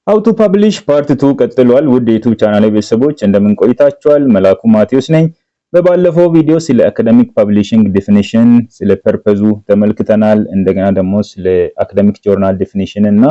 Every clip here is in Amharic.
How to publish part 2 ቀጥሏል። ውድ የ YouTube channel ቤተሰቦች፣ እንደምን ቆይታችኋል? መላኩ ማቴዎስ ነኝ። በባለፈው ቪዲዮ ስለ academic publishing definition፣ ስለ purpose ኡ ተመልክተናል። እንደገና ደግሞ ስለ academic journal definition እና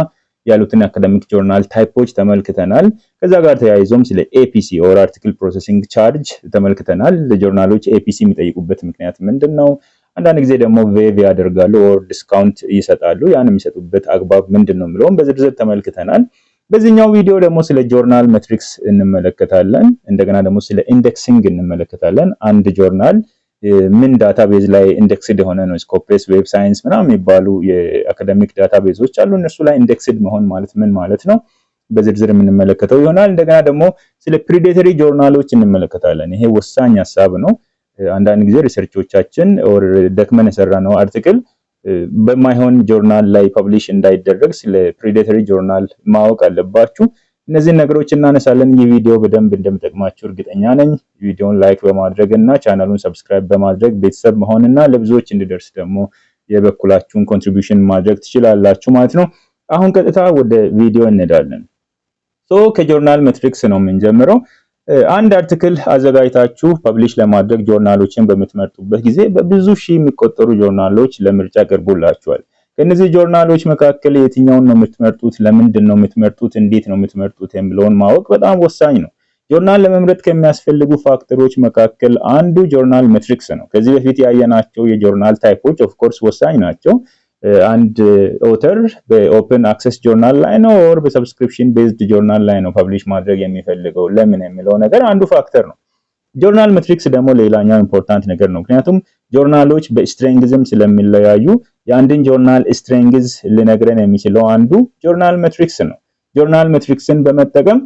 ያሉትን academic journal type ኦች ተመልክተናል። ከዛ ጋር ተያይዞም ስለ APC or article processing charge ተመልክተናል። journal ኦች APC የሚጠይቁበት ምክንያት ምንድን ነው? አንዳንድ ጊዜ ደግሞ waive ያደርጋሉ or discount ይሰጣሉ። ያን የሚሰጡበት አግባብ ምንድን ነው የሚለውን በዝርዝር ተመልክተናል። በዚህኛው ቪዲዮ ደግሞ ስለ journal metrics እንመለከታለን። እንደገና ደግሞ ስለ indexing እንመለከታለን። አንድ ጆርናል ምን database ላይ indexed የሆነ ነው፣ Scopus፣ Web Science ምናምን የሚባሉ የ academic database ኦች አሉ። እነሱ ላይ indexed መሆን ማለት ምን ማለት ነው በዝርዝር የምንመለከተው ይሆናል። እንደገና ደግሞ ስለ predatory journal ኦች እንመለከታለን። ይሄ ወሳኝ ሀሳብ ነው። አንዳንድ ጊዜ research ኦቻችን or ደክመን የሰራነው article በማይሆን ጆርናል ላይ publish እንዳይደረግ ስለ predatory journal ማወቅ አለባችሁ። እነዚህን ነገሮች እናነሳለን። ይህ ቪዲዮ በደንብ እንደሚጠቅማችሁ እርግጠኛ ነኝ። ቪዲዮውን like በማድረግ እና channel ኡን subscribe በማድረግ ቤተሰብ መሆንና ለብዙዎች እንዲደርስ ደግሞ የበኩላችሁን contribution ማድረግ ትችላላችሁ ማለት ነው። አሁን ቀጥታ ወደ ቪዲዮ እንሄዳለን። So ከ journal metrics ነው የምንጀምረው። አንድ article አዘጋጅታችሁ publish ለማድረግ ጆርናሎችን በምትመርጡበት ጊዜ በብዙ ሺህ የሚቆጠሩ ጆርናሎች ለምርጫ ቀርቦላችኋል። ከእነዚህ ጆርናሎች መካከል የትኛውን ነው የምትመርጡት፣ ለምንድን ነው የምትመርጡት፣ እንዴት ነው የምትመርጡት የሚለውን ማወቅ በጣም ወሳኝ ነው። ጆርናል ለመምረጥ ከሚያስፈልጉ factor ኦች መካከል አንዱ journal metrics ነው። ከዚህ በፊት ያየናቸው የ journal type ኦች of course ወሳኝ ናቸው። አንድ author በ open access journal ላይ ነው or በ subscription based journal ላይ ነው publish ማድረግ የሚፈልገው፣ ለምን የሚለው ነገር አንዱ factor ነው። Journal metrics ደግሞ ሌላኛው important ነገር ነው። ምክንያቱም journal ኦች በ strength ም ስለሚለያዩ የአንድን journal strength ሊነግረን የሚችለው አንዱ journal metrics ነው። Journal metrics ን በመጠቀም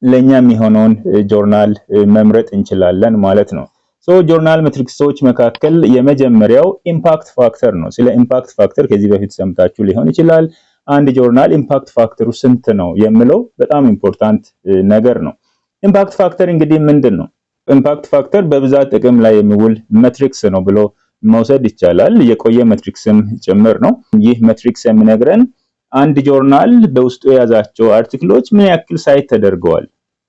ለኛ የሚሆነውን ጆርናል መምረጥ እንችላለን ማለት ነው። So journal metrics ኦች መካከል የመጀመሪያው impact factor ነው። ስለ impact factor ከዚህ በፊት ሰምታችሁ ሊሆን ይችላል። አንድ journal impact factor ኡ ስንት ነው የሚለው በጣም important ነገር ነው። Impact factor እንግዲህ ምንድን ነው? Impact factor በብዛት ጥቅም ላይ የሚውል metrics ነው ብሎ መውሰድ ይቻላል። የቆየ metrics ም ጭምር ነው። ይህ metrics የሚነግረን አንድ ጆርናል በውስጡ የያዛቸው article ኦች ምን ያክል cite ተደርገዋል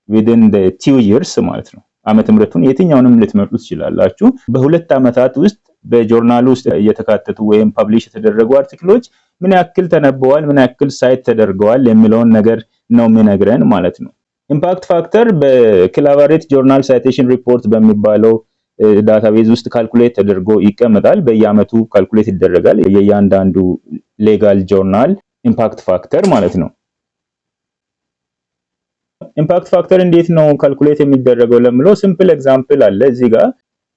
within 2 years ማለት ነው። ዓመተ ምህረቱን የትኛውንም ልትመርጡ ትችላላችሁ። በ2 ዓመታት ውስጥ በጆርናሉ ውስጥ እየተካተቱ ወይም publish የተደረጉ article ኦች ምን ያክል ተነበዋል፣ ምን ያክል cite ተደርገዋል የሚለውን ነገር ነው የሚነግረን ማለት ነው። Impact factor በ Clarivate Journal Citation Report በሚባለው database ውስጥ calculate ተደርጎ ይቀመጣል። በየአመቱ calculate ይደረጋል። የእያንዳንዱ legal journal impact factor ማለት ነው። Impact factor እንዴት ነው calculate የሚደረገው ለሚለው simple example አለ እዚህ ጋር።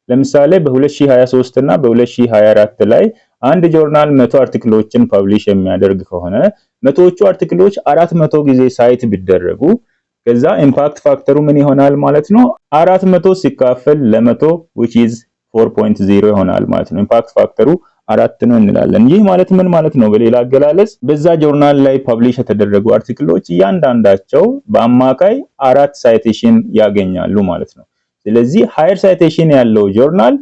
ለምሳሌ በ2023 እና በ2024 ላይ አንድ ጆርናል 100 article ኦችን publish የሚያደርግ ከሆነ፣ 100ዎቹ article ኦች 400 ጊዜ cite ቢደረጉ ከዛ impact factor ኡ ምን ይሆናል ማለት ነው? 400 ሲካፈል ለ100 which is 4.0 ይሆናል ማለት ነው። Impact factor ኡ 4 ነው እንላለን። ይህ ማለት ምን ማለት ነው? በሌላ አገላለጽ በዛ ጆርናል ላይ publish የተደረጉ article ኦች እያንዳንዳቸው በአማካይ 4 citation ያገኛሉ ማለት ነው። ስለዚህ higher citation ያለው journal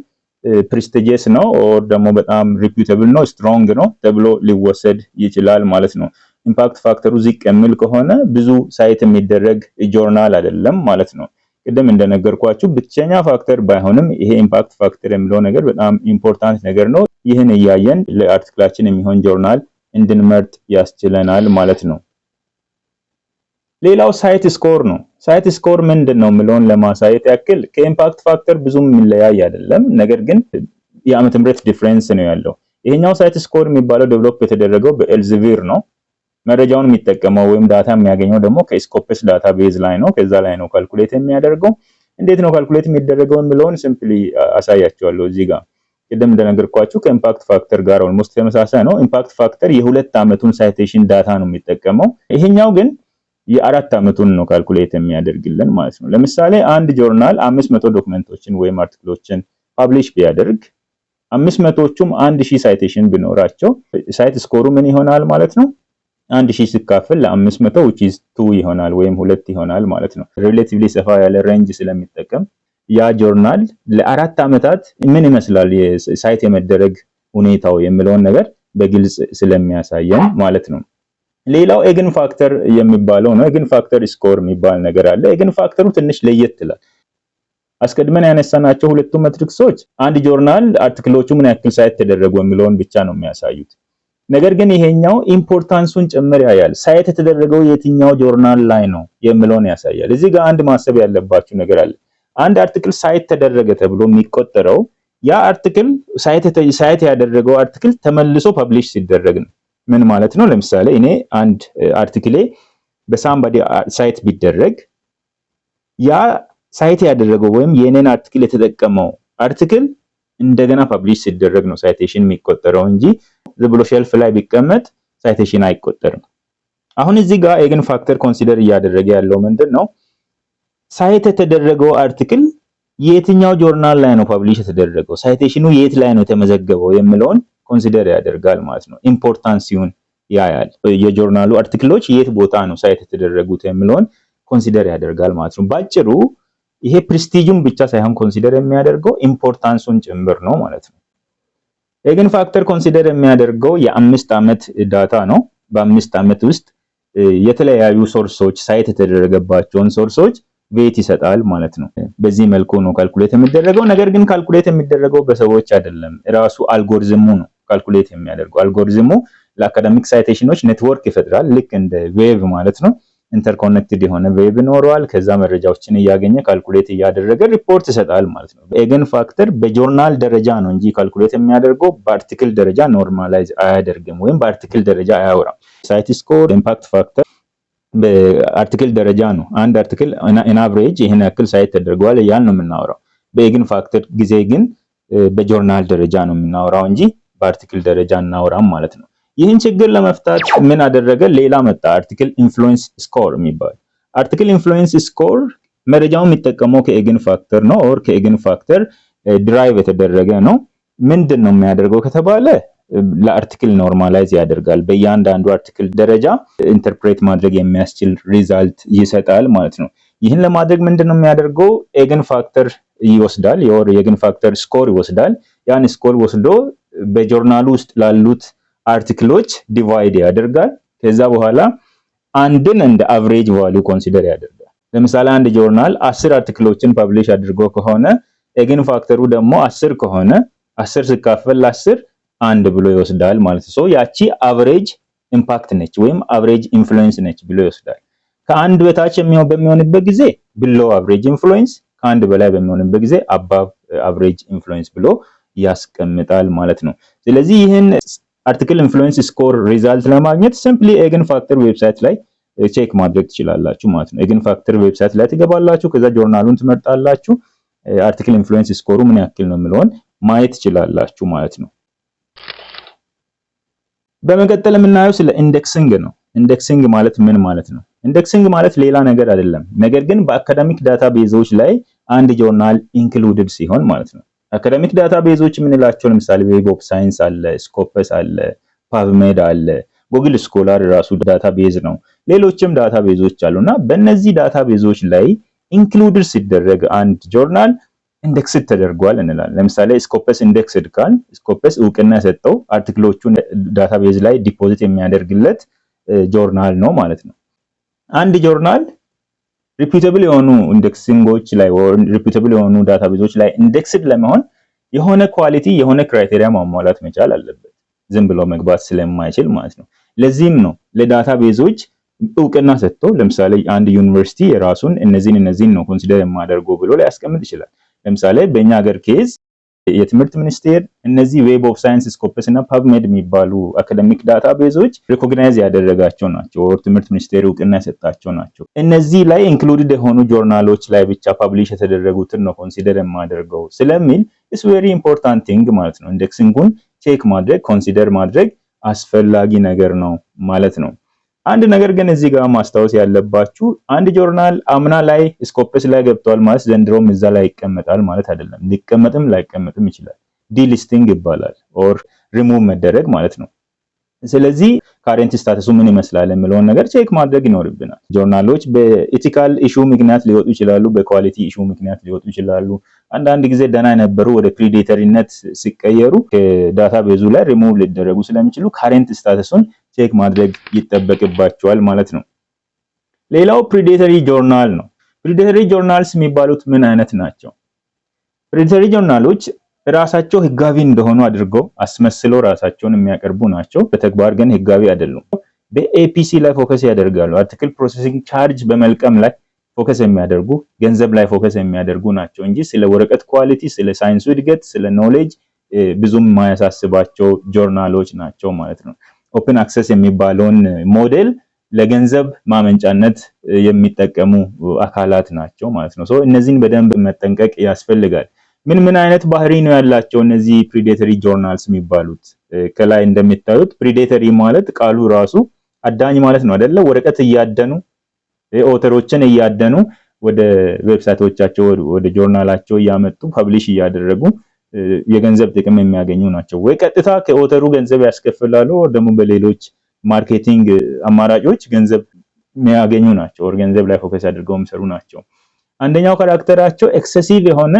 prestigious ነው or ደግሞ በጣም reputable ነው፣ strong ነው ተብሎ ሊወሰድ ይችላል ማለት ነው። Impact factor ኡ ዝቅ የሚል ከሆነ ብዙ cite የሚደረግ ጆርናል አይደለም ማለት ነው። ቅድም እንደነገርኳችሁ ብቸኛ factor ባይሆንም ይሄ impact factor የሚለው ነገር በጣም important ነገር ነው። ይህን እያየን ለ article ኣችን የሚሆን ጆርናል እንድንመርጥ ያስችለናል ማለት ነው። ሌላው CiteScore ነው። CiteScore ምንድን ነው የሚለውን ለማሳየት ያክል ከ impact factor ብዙም የሚለያይ አይደለም። ነገር ግን የዓመተ ምህረት difference ነው ያለው። ይሄኛው CiteScore የሚባለው develop የተደረገው በ Elsevier ነው። መረጃውን የሚጠቀመው ወይም data የሚያገኘው ደግሞ ከ Scopus database ላይ ነው። ከዛ ላይ ነው calculate የሚያደርገው። እንዴት ነው calculate የሚደረገው የሚለውን simply አሳያችኋለሁ እዚህ ጋር። ቅድም እንደነገርኳችሁ ከ impact factor ጋር almost ተመሳሳይ ነው። Impact factor የ2 ዓመቱን citation data ነው የሚጠቀመው። ይሄኛው ግን የ4 ዓመቱን ነው calculate የሚያደርግልን ማለት ነው። ለምሳሌ አንድ ጆርናል 500 document ኦችን ወይም article ኦችን publish ቢያደርግ፣ 500ዎቹም 1000 citation ቢኖራቸው CiteScore ኡ ምን ይሆናል ማለት ነው? 1000 ሲካፈል ለ500 which is 2 ይሆናል ወይም 2 ይሆናል ማለት ነው። Relatively ሰፋ ያለ range ስለሚጠቀም ያ ጆርናል ለ4 ዓመታት ምን ይመስላል የ cite የመደረግ ሁኔታው የሚለውን ነገር በግልጽ ስለሚያሳየን ማለት ነው። ሌላው Eigenfactor የሚባለው ነው። Eigenfactor score የሚባል ነገር አለ። Eigenfactor ኡ ትንሽ ለየት ይላል። አስቀድመን ያነሳናቸው ሁለቱ metrics ኦች አንድ journal article ኦቹ ምን ያክል cite ተደረጉ የሚለውን ብቻ ነው የሚያሳዩት። ነገር ግን ይሄኛው importance ኡን ጭምር ያያል። Cite የተደረገው የትኛው ጆርናል ላይ ነው የሚለውን ያሳያል። እዚህ ጋር አንድ ማሰብ ያለባችሁ ነገር አለ። አንድ article cite ተደረገ ተብሎ የሚቆጠረው ያ article cite ያደረገው article ተመልሶ publish ሲደረግ ነው። ምን ማለት ነው? ለምሳሌ እኔ አንድ article ኤ በ somebody cite ቢደረግ ያ cite ያደረገው ወይም የኔን article የተጠቀመው article እንደገና publish ሲደረግ ነው citation የሚቆጠረው እንጂ ዝም ብሎ shelf ላይ ቢቀመጥ citation አይቆጠርም። አሁን እዚህ ጋር Eigenfactor consider እያደረገ ያለው ምንድን ነው? Cite የተደረገው article የትኛው ጆርናል ላይ ነው publish የተደረገው፣ citation ኑ የት ላይ ነው የተመዘገበው የሚለውን consider ያደርጋል ማለት ነው። Importance ኡን ያያል። የ journal ኡ article ኦች የት ቦታ ነው cite የተደረጉት የሚለውን consider ያደርጋል ማለት ነው። ባጭሩ ይሄ prestige ኡን ብቻ ሳይሆን consider የሚያደርገው importance ኡን ጭምር ነው ማለት ነው። Eigenfactor consider የሚያደርገው የ5 ዓመት data ነው። በ5 ዓመት ውስጥ የተለያዩ source ኦች cite የተደረገባቸውን source ኦች weight ይሰጣል ማለት ነው። በዚህ መልኩ ነው calculate የሚደረገው። ነገር ግን calculate የሚደረገው በሰዎች አይደለም፣ ራሱ አልጎሪዝሙ ነው calculate የሚያደርገው። Algorithm ኡ ለ academic citation ኦች network ይፈጥራል፣ ልክ እንደ web ማለት ነው። Interconnected የሆነ web ይኖረዋል። ከዛ መረጃዎችን እያገኘ calculate እያደረገ ሪፖርት ይሰጣል ማለት ነው። Eigenfactor በ journal ደረጃ ነው እንጂ calculate የሚያደርገው በ article ደረጃ normalize አያደርግም ወይም በ article ደረጃ አያወራም። CiteScore፣ impact factor በ article ደረጃ ነው። አንድ article in average ይህን ያክል cite ተደርገዋል እያልን ነው የምናወራው። በ Eigenfactor ጊዜ ግን በጆርናል ደረጃ ነው የምናወራው እንጂ በ article ደረጃ አናወራም ማለት ነው። ይህን ችግር ለመፍታት ምን አደረገ? ሌላ መጣ፣ article influence score የሚባል። Article influence score መረጃውን የሚጠቀመው ከ Eigenfactor ነው or ከ Eigenfactor derive የተደረገ ነው። ምንድን ነው የሚያደርገው ከተባለ ለ article normalize ያደርጋል። በእያንዳንዱ article ደረጃ interpret ማድረግ የሚያስችል result ይሰጣል ማለት ነው። ይህን ለማድረግ ምንድን ነው የሚያደርገው? Eigenfactor ይወስዳል፣ የ Eigenfactor score ይወስዳል። ያን score ወስዶ በጆርናሉ ውስጥ ላሉት article ኦች divide ያደርጋል። ከዛ በኋላ አንድን እንደ average value consider ያደርጋል። ለምሳሌ አንድ ጆርናል 10 article ኦችን publish አድርጎ ከሆነ Eigenfactor ኡ ደግሞ 10 ከሆነ 10 ሲካፈል ለ10 አንድ ብሎ ይወስዳል ማለት ነው። ያቺ average impact ነች ወይም average influence ነች ብሎ ይወስዳል። ከአንድ በታች በሚሆንበት ጊዜ below average influence፣ ከአንድ በላይ በሚሆንበት ጊዜ above average influence ብሎ ያስቀምጣል ማለት ነው። ስለዚህ ይህን article influence score result ለማግኘት simply Eigenfactor website ላይ check ማድረግ ትችላላችሁ ማለት ነው። Eigenfactor website ላይ ትገባላችሁ። ከዛ ጆርናሉን ትመርጣላችሁ። Article influence score ኡ ምን ያክል ነው የሚለውን ማየት ትችላላችሁ ማለት ነው። በመቀጠል የምናየው ስለ indexing ነው። Indexing ማለት ምን ማለት ነው? Indexing ማለት ሌላ ነገር አይደለም። ነገር ግን በ academic database ኦች ላይ አንድ journal included ሲሆን ማለት ነው። Academic database ኦች የምንላቸው ለምሳሌ Web of Science አለ፣ Scopus አለ፣ PubMed አለ፣ Google Scholar ራሱ database ነው። ሌሎችም database ኦች አሉና በእነዚህ database ኦች ላይ included ሲደረግ አንድ journal indexed ተደርጓል እንላለን። ለምሳሌ Scopus indexed ካልን Scopus እውቅና የሰጠው article ኦቹን database ላይ deposit የሚያደርግለት ጆርናል ነው ማለት ነው። አንድ journal reputable የሆኑ indexing ኦች ላይ reputable የሆኑ database ኦች ላይ indexed ለመሆን የሆነ quality የሆነ criteria ማሟላት መቻል አለበት። ዝም ብሎ መግባት ስለማይችል ማለት ነው። ለዚህም ነው ለ database ኦች እውቅና ሰጥቶ ለምሳሌ አንድ ዩኒቨርሲቲ የራሱን እነዚህን እነዚህን ነው consider የማደርገው ብሎ ሊያስቀምጥ ይችላል። ለምሳሌ በእኛ ሀገር case የትምህርት ሚኒስቴር እነዚህ Web of Science፣ Scopus እና PubMed የሚባሉ academic database ኦች recognize ያደረጋቸው ናቸው፣ ትምህርት ሚኒስቴር እውቅና የሰጣቸው ናቸው። እነዚህ ላይ included የሆኑ ጆርናሎች ላይ ብቻ publish የተደረጉትን ነው consider የማደርገው ስለሚል it's very important thing ማለት ነው። Indexing ኡን check ማድረግ consider ማድረግ አስፈላጊ ነገር ነው ማለት ነው። አንድ ነገር ግን እዚህ ጋር ማስታወስ ያለባችሁ አንድ ጆርናል አምና ላይ Scopus ላይ ገብቷል ማለት ዘንድሮም እዛ ላይ ይቀመጣል ማለት አይደለም። ሊቀመጥም ላይቀመጥም ይችላል። ዲሊስቲንግ ይባላል ኦር ሪሙቭ መደረግ ማለት ነው። ስለዚህ current status ኡ ምን ይመስላል የሚለውን ነገር check ማድረግ ይኖርብናል። Journal ኦች በ ethical issue ምክንያት ሊወጡ ይችላሉ፣ በ quality issue ምክንያት ሊወጡ ይችላሉ። አንዳንድ ጊዜ ደህና የነበሩ ወደ predatory ነት ሲቀየሩ ከዳታ ቤዙ ላይ ሪሙቭ ሊደረጉ ስለሚችሉ current status ኡን check ማድረግ ይጠበቅባችኋል ማለት ነው። ሌላው predatory journal ነው። Predatory journals የሚባሉት ምን አይነት ናቸው? Predatory journal ኦች ራሳቸው ህጋዊ እንደሆኑ አድርገው አስመስለው ራሳቸውን የሚያቀርቡ ናቸው። በተግባር ግን ህጋዊ አይደሉም። በ APC ላይ focus ያደርጋሉ። Article processing charge በመልቀም ላይ focus የሚያደርጉ፣ ገንዘብ ላይ focus የሚያደርጉ ናቸው እንጂ ስለ ወረቀት quality፣ ስለ ሳይንሱ እድገት፣ ስለ knowledge ብዙም የማያሳስባቸው ጆርናሎች ናቸው ማለት ነው። Open access የሚባለውን ሞዴል ለገንዘብ ማመንጫነት የሚጠቀሙ አካላት ናቸው ማለት ነው። So እነዚህን በደንብ መጠንቀቅ ያስፈልጋል። ምን ምን አይነት ባህሪ ነው ያላቸው እነዚህ predatory journals የሚባሉት? ከላይ እንደሚታዩት predatory ማለት ቃሉ ራሱ አዳኝ ማለት ነው አይደለ? ወረቀት እያደኑ፣ author ኦችን እያደኑ ወደ website ኦቻቸው፣ ወደ ጆርናላቸው እያመጡ publish እያደረጉ የገንዘብ ጥቅም የሚያገኙ ናቸው። ወይ ቀጥታ ከ author ኡ ገንዘብ ያስከፍላሉ፣ ወይ ደግሞ በሌሎች marketing አማራጮች ገንዘብ የሚያገኙ ናቸው። ወይ ገንዘብ ላይ focus አድርገው የሚሰሩ ናቸው። አንደኛው character ኣቸው excessive የሆነ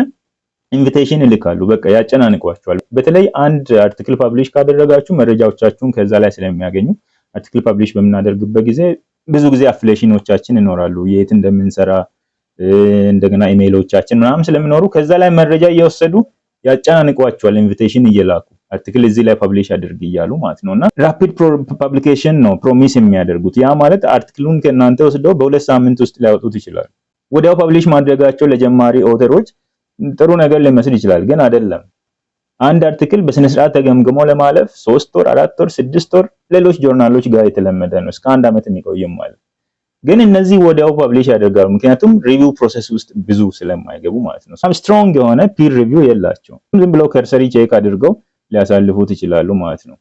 invitation ይልካሉ። በቃ ያጨናንቋችኋል። በተለይ አንድ article publish ካደረጋችሁ መረጃዎቻችሁን ከዛ ላይ ስለሚያገኙ፣ article publish በምናደርግበት ጊዜ ብዙ ጊዜ affiliation ኦቻችን ይኖራሉ፣ የት እንደምንሰራ፣ እንደገና ኢሜይሎቻችን ምናምን ስለሚኖሩ ከዛ ላይ መረጃ እየወሰዱ ያጨናንቋችኋል። Invitation እየላኩ article እዚህ ላይ publish አድርግ እያሉ ማለት ነው። እና rapid publication ነው promise የሚያደርጉት። ያ ማለት article ኡን ከእናንተ ወስደው በ2 ሳምንት ውስጥ ሊያወጡት ይችላሉ። ወዲያው publish ማድረጋቸው ለጀማሪ author ኦች ጥሩ ነገር ሊመስል ይችላል፣ ግን አይደለም። አንድ article በስነ ስርዓት ተገምግሞ ለማለፍ 3 ወር፣ 4 ወር፣ 6 ወር ሌሎች ጆርናሎች ጋር የተለመደ ነው። እስከ አንድ ዓመት የሚቆይም አለ። ግን እነዚህ ወዲያው publish ያደርጋሉ። ምክንያቱም review process ውስጥ ብዙ ስለማይገቡ ማለት ነው። Strong የሆነ peer review የላቸውም። ዝም ብለው cursory check አድርገው ሊያሳልፉት ይችላሉ ማለት ነው።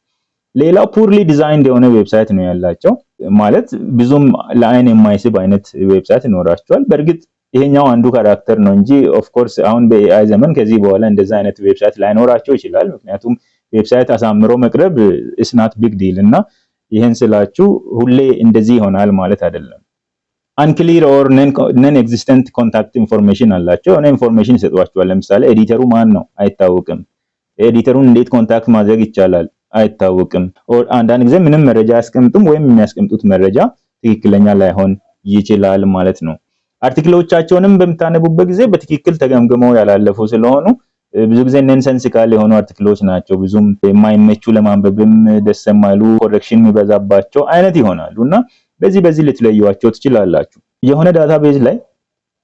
ሌላው poorly designed የሆነ website ነው ያላቸው። ማለት ብዙም ለአይን የማይስብ አይነት website ይኖራቸዋል። በእርግጥ ይሄኛው አንዱ character ነው እንጂ of course አሁን በ AI ዘመን ከዚህ በኋላ እንደዛ አይነት website ላይኖራቸው ይችላል። ምክንያቱም website አሳምሮ መቅረብ is not big deal እና ይህን ስላችሁ ሁሌ እንደዚህ ይሆናል ማለት አይደለም። Unclear or non existent contact information አላቸው። የሆነ information ይሰጧችኋል። ለምሳሌ editor ኡ ማን ነው አይታወቅም። Editor ኡን እንዴት contact ማድረግ ይቻላል አይታወቅም። Or አንዳንድ ጊዜ ምንም መረጃ አያስቀምጡም ወይም የሚያስቀምጡት መረጃ ትክክለኛ ላይሆን ይችላል ማለት ነው። Article ኦቻቸውንም በምታነቡበት ጊዜ በትክክል ተገምግመው ያላለፉ ስለሆኑ ብዙ ጊዜ nonsensical የሆኑ article ኦች ናቸው። ብዙም የማይመቹ፣ ለማንበብም ደስ የማይሉ፣ correction የሚበዛባቸው አይነት ይሆናሉ እና በዚህ በዚህ ልትለዩዋቸው ትችላላችሁ። የሆነ database ላይ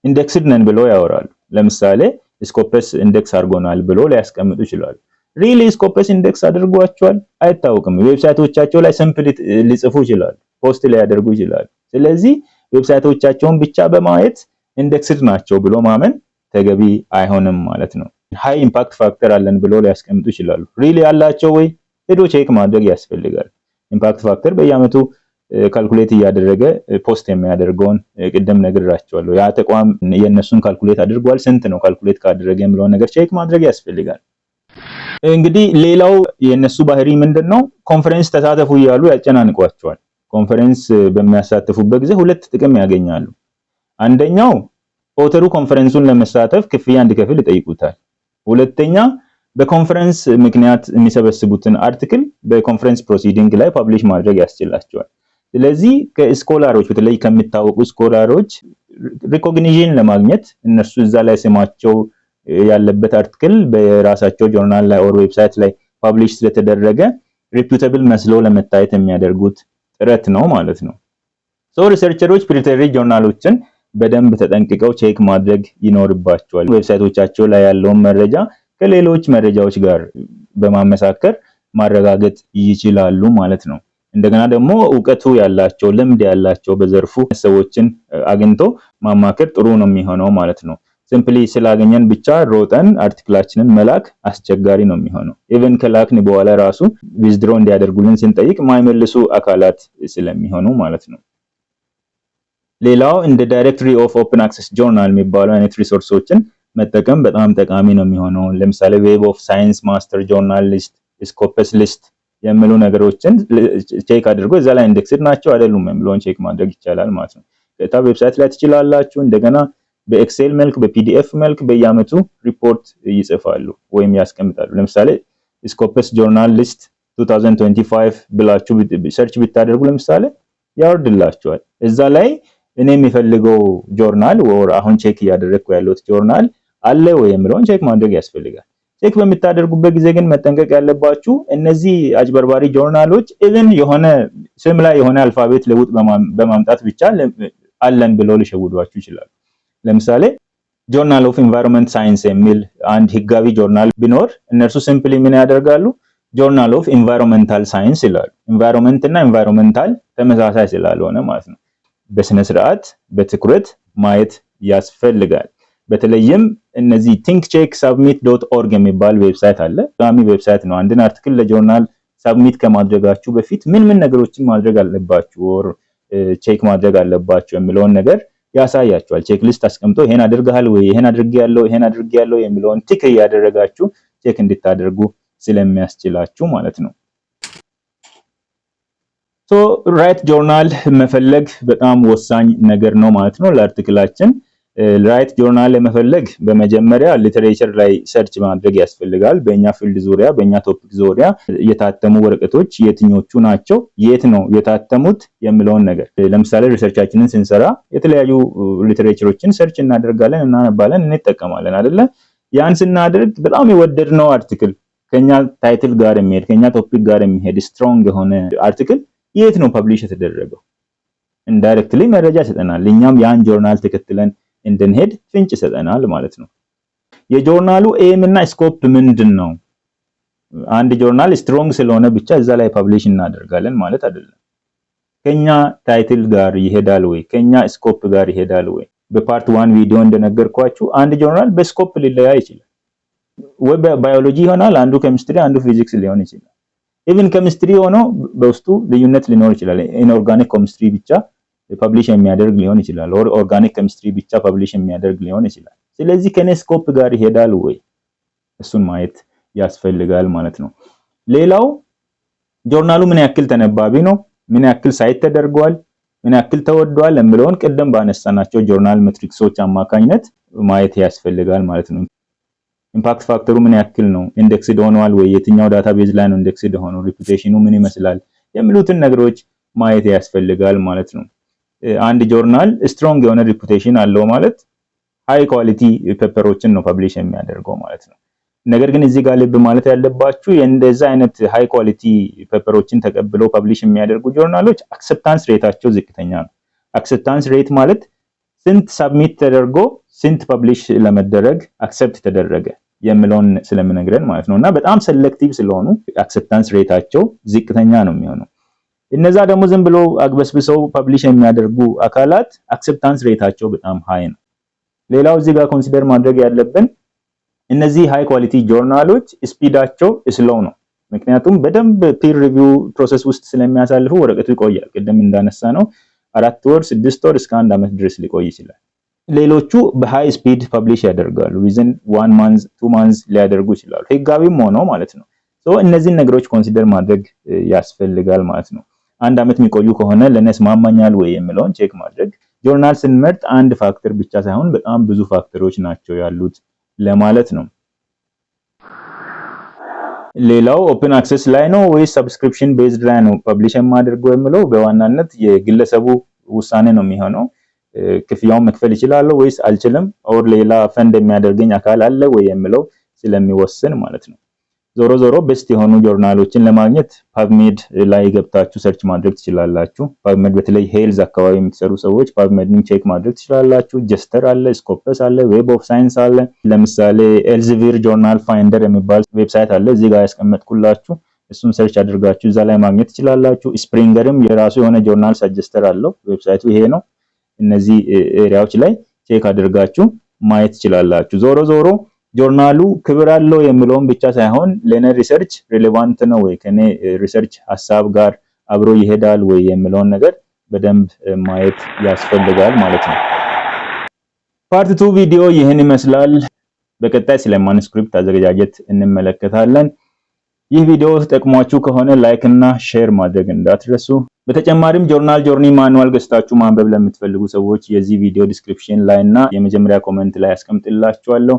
indexed ነን ብለው ያወራሉ። ለምሳሌ Scopus index አድርጎናል ብሎ ሊያስቀምጡ ይችላሉ። Really Scopus index አድርጓቸዋል አይታወቅም። Website ኦቻቸው ላይ simply ሊጽፉ ይችላሉ፣ post ሊያደርጉ ይችላሉ። ስለዚህ website ኦቻቸውን ብቻ በማየት indexed ናቸው ብሎ ማመን ተገቢ አይሆንም ማለት ነው። High impact factor አለን ብሎ ሊያስቀምጡ ይችላሉ። Really ያላቸው ወይ ሄዶ check ማድረግ ያስፈልጋል። Impact factor በየዓመቱ calculate እያደረገ post የሚያደርገውን ቅድም ነግሬያችኋለሁ። ያ ተቋም የእነሱን calculate አድርጓል፣ ስንት ነው calculate ካደረገ የሚለውን ነገር check ማድረግ ያስፈልጋል። እንግዲህ ሌላው የእነሱ ባህሪ ምንድን ነው? ኮንፈረንስ ተሳተፉ እያሉ ያጨናንቋችኋል። ኮንፈረንስ በሚያሳትፉበት ጊዜ ሁለት ጥቅም ያገኛሉ። አንደኛው author ኡ ኮንፈረንሱን ለመሳተፍ ክፍያ እንዲከፍል ይጠይቁታል። ሁለተኛ በኮንፈረንስ ምክንያት የሚሰበስቡትን article በ conference proceeding ላይ publish ማድረግ ያስችላቸዋል። ስለዚህ ከ scholar ኦች፣ በተለይ ከሚታወቁ scholar ኦች recognition ለማግኘት እነሱ እዛ ላይ ስማቸው ያለበት article በራሳቸው ጆርናል ላይ or website ላይ publish ስለተደረገ reputable መስሎ ለመታየት የሚያደርጉት ጥረት ነው ማለት ነው። So researcher ኦች predatory journal ኦችን በደንብ ተጠንቅቀው check ማድረግ ይኖርባቸዋል። Website ኦቻቸው ላይ ያለውን መረጃ ከሌሎች መረጃዎች ጋር በማመሳከር ማረጋገጥ ይችላሉ ማለት ነው። እንደገና ደግሞ እውቀቱ ያላቸው፣ ልምድ ያላቸው በዘርፉ ሰዎችን አግኝቶ ማማከር ጥሩ ነው የሚሆነው ማለት ነው። Simply ስላገኘን ብቻ ሮጠን article ኣችንን መላክ አስቸጋሪ ነው የሚሆነው። Even ከላክን በኋላ ራሱ withdraw እንዲያደርጉልን ስንጠይቅ ማይመልሱ አካላት ስለሚሆኑ ማለት ነው። ሌላው እንደ Directory of Open Access Journal የሚባሉ አይነት resource ኦችን መጠቀም በጣም ጠቃሚ ነው የሚሆነው። ለምሳሌ Web of Science Master Journal List፣ Scopus list የሚሉ ነገሮችን check አድርጎ እዛ ላይ indexed ናቸው አይደሉም የሚለውን check ማድረግ ይቻላል ማለት ነው። ቀጥታ website ላይ ትችላላችሁ። እንደገና በ Excel መልክ፣ በ PDF መልክ በየዓመቱ ሪፖርት ይጽፋሉ ወይም ያስቀምጣሉ። ለምሳሌ Scopus journal list 2025 ብላችሁ search ብታደርጉ ለምሳሌ ያወርድላችኋል። እዛ ላይ እኔ የምፈልገው journal or አሁን check እያደረግኩ ያለሁት ጆርናል አለ ወይ የሚለውን check ማድረግ ያስፈልጋል። Check በምታደርጉበት ጊዜ ግን መጠንቀቅ ያለባችሁ እነዚህ አጭበርባሪ journal ኦች even የሆነ ስም ላይ የሆነ alphabet ለውጥ በማምጣት ብቻ አለን ብለው ሊሸውዷችሁ ይችላሉ። ለምሳሌ Journal of Environment Science የሚል አንድ ህጋዊ ጆርናል ቢኖር እነርሱ simply ምን ያደርጋሉ? Journal of Environmental Science ይላሉ። Environment እና environmental ተመሳሳይ ስላልሆነ ማለት ነው። በስነ ስርዓት በትኩረት ማየት ያስፈልጋል። በተለይም እነዚህ thinkchecksubmit.org የሚባል website አለ። ጠቃሚ website ነው። አንድን article ለ journal submit ከማድረጋችሁ በፊት ምን ምን ነገሮችን ማድረግ አለባችሁ or check ማድረግ አለባችሁ የሚለውን ነገር ያሳያችኋል። Checklist አስቀምጦ ይሄን አድርገሃል ወይ፣ ይሄን አድርጌያለሁ፣ ይሄን አድርጌያለሁ የሚለውን tick እያደረጋችሁ check እንድታደርጉ ስለሚያስችላችሁ ማለት ነው። So right journal መፈለግ በጣም ወሳኝ ነገር ነው ማለት ነው ለ article ኣችን። Right journal ለመፈለግ በመጀመሪያ literature ላይ search ማድረግ ያስፈልጋል። በእኛ field ዙሪያ፣ በእኛ topic ዙሪያ የታተሙ ወረቀቶች የትኞቹ ናቸው፣ የት ነው የታተሙት የሚለውን ነገር። ለምሳሌ research ኣችንን ስንሰራ የተለያዩ literature ኦችን search እናደርጋለን፣ እናነባለን፣ እንጠቀማለን አይደለ? ያን ስናደርግ በጣም የወደድነው article፣ ከኛ title ጋር የሚሄድ፣ ከኛ topic ጋር የሚሄድ strong የሆነ article የት ነው publish የተደረገው? Indirectly መረጃ ይሰጠናል። እኛም ያን ጆርናል ተከትለን እንድንሄድ ፍንጭ ይሰጠናል ማለት ነው። የ journal ኡ aim እና scope ምንድን ነው? አንድ journal strong ስለሆነ ብቻ እዛ ላይ publish እናደርጋለን ማለት አይደለም። ከኛ title ጋር ይሄዳል ወይ? ከኛ scope ጋር ይሄዳል ወይ? በ part 1 ቪዲዮ እንደነገርኳችሁ አንድ journal በ scope ሊለያይ ይችላል። ወይ ባዮሎጂ ይሆናል፣ አንዱ ኬሚስትሪ፣ አንዱ ፊዚክስ ሊሆን ይችላል። Even chemistry ሆኖ በውስጡ ልዩነት ሊኖር ይችላል። Inorganic chemistry ብቻ publish የሚያደርግ ሊሆን ይችላል። Or organic chemistry ብቻ publish የሚያደርግ ሊሆን ይችላል። ስለዚህ ከኔ scope ጋር ይሄዳል ወይ? እሱን ማየት ያስፈልጋል ማለት ነው። ሌላው ጆርናሉ ምን ያክል ተነባቢ ነው፣ ምን ያክል cite ተደርጓል፣ ምን ያክል ተወዷል የሚለውን ቅድም ባነሳናቸው journal metrics ኦች አማካኝነት ማየት ያስፈልጋል ማለት ነው። Impact factor ኡ ምን ያክል ነው፣ indexed ሆኗል ወይ፣ የትኛው database ላይ ነው indexed ሆኖ፣ reputation ኑ ምን ይመስላል የሚሉትን ነገሮች ማየት ያስፈልጋል ማለት ነው። አንድ journal strong የሆነ reputation አለው ማለት high quality paper ኦችን ነው publish የሚያደርገው ማለት ነው። ነገር ግን እዚህ ጋር ልብ ማለት ያለባችሁ የእንደዛ አይነት high quality paper ኦችን ተቀብለው publish የሚያደርጉ journal ኦች acceptance rate ኣቸው ዝቅተኛ ነው። Acceptance rate ማለት ስንት submit ተደርጎ ስንት publish ለመደረግ accept ተደረገ የሚለውን ስለሚነግረን ማለት ነው። እና በጣም selective ስለሆኑ acceptance rate ኣቸው ዝቅተኛ ነው የሚሆነው። እነዛ ደግሞ ዝም ብሎ አግበስብሰው publish የሚያደርጉ አካላት acceptance rate ኣቸው በጣም high ነው። ሌላው እዚህ ጋር consider ማድረግ ያለብን እነዚህ high quality journal ኦች speed ኣቸው slow ነው። ምክንያቱም በደንብ peer review process ውስጥ ስለሚያሳልፉ ወረቀቱ ይቆያል። ቅድም እንዳነሳነው 4 ወር፣ 6 ወር እስከ አንድ ዓመት ድረስ ሊቆይ ይችላል። ሌሎቹ በ high speed publish ያደርጋሉ። Within 1 month፣ 2 months ሊያደርጉ ይችላሉ። ህጋዊም ሆነው ማለት ነው። So እነዚህን ነገሮች consider ማድረግ ያስፈልጋል ማለት ነው። አንድ ዓመት የሚቆዩ ከሆነ ለእኔ ይስማማኛል ወይ የሚለውን check ማድረግ። ጆርናል ስንመርጥ አንድ factor ብቻ ሳይሆን በጣም ብዙ factor ኦች ናቸው ያሉት ለማለት ነው። ሌላው open access ላይ ነው ወይስ subscription based ላይ ነው publish የማደርገው የሚለው በዋናነት የግለሰቡ ውሳኔ ነው የሚሆነው። ክፍያውን መክፈል እችላለሁ ወይስ አልችልም፣ or ሌላ ፈንድ የሚያደርገኝ አካል አለ ወይ የሚለው ስለሚወስን ማለት ነው። ዞሮ ዞሮ best የሆኑ ጆርናሎችን ለማግኘት PubMed ላይ ገብታችሁ search ማድረግ ትችላላችሁ። PubMed በተለይ health አካባቢ የምትሰሩ ሰዎች PubMed ን check ማድረግ ትችላላችሁ። JSTOR አለ፣ Scopus አለ፣ Web of Science አለ። ለምሳሌ Elsevier Journal Finder የሚባል website አለ፣ እዚህ ጋር ያስቀመጥኩላችሁ። እሱን search አድርጋችሁ እዛ ላይ ማግኘት ትችላላችሁ። Springer ም የራሱ የሆነ journal suggester አለው። Website ኡ ይሄ ነው። እነዚህ area ዎች ላይ check አድርጋችሁ ማየት ትችላላችሁ። ዞሮ ዞሮ ጆርናሉ ክብር አለው የሚለውን ብቻ ሳይሆን ለኔ research relevant ነው ወይ፣ ከኔ research ሀሳብ ጋር አብሮ ይሄዳል ወይ የሚለውን ነገር በደንብ ማየት ያስፈልጋል ማለት ነው። Part 2 ቪዲዮ ይህን ይመስላል። በቀጣይ ስለ manuscript አዘገጃጀት እንመለከታለን። ይህ ቪዲዮ ጠቅሟችሁ ከሆነ like እና share ማድረግ እንዳትረሱ። በተጨማሪም journal journey manual ገዝታችሁ ማንበብ ለምትፈልጉ ሰዎች የዚህ ቪዲዮ description ላይ እና የመጀመሪያ comment ላይ አስቀምጥላችኋለሁ።